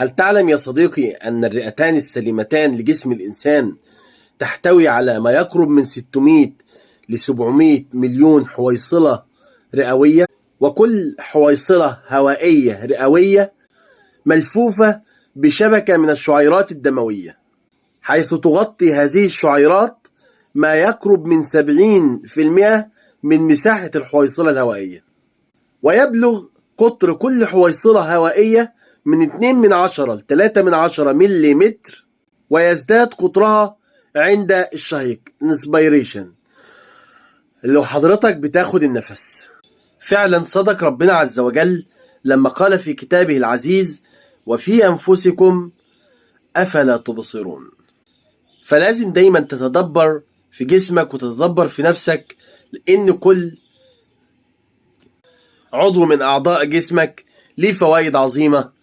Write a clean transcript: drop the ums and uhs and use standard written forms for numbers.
هل تعلم يا صديقي أن الرئتان السليمتان لجسم الإنسان تحتوي على ما يقرب من 600 ل 700 مليون حويصلة رئوية؟ وكل حويصلة هوائية رئوية ملفوفة بشبكة من الشعيرات الدموية، حيث تغطي هذه الشعيرات ما يقرب من 70% من مساحة الحويصلة الهوائية. ويبلغ قطر كل حويصلة هوائية من 2.1 ل 3.1 مليمتر، ويزداد قطرها عند الشهيق inspiration، لو حضرتك بتاخد النفس. فعلا صدق ربنا عز وجل لما قال في كتابه العزيز: وفي أنفسكم أفلا تبصرون. فلازم دايما تتدبر في جسمك وتتدبر في نفسك، لأن كل عضو من أعضاء جسمك ليه فوائد عظيمة.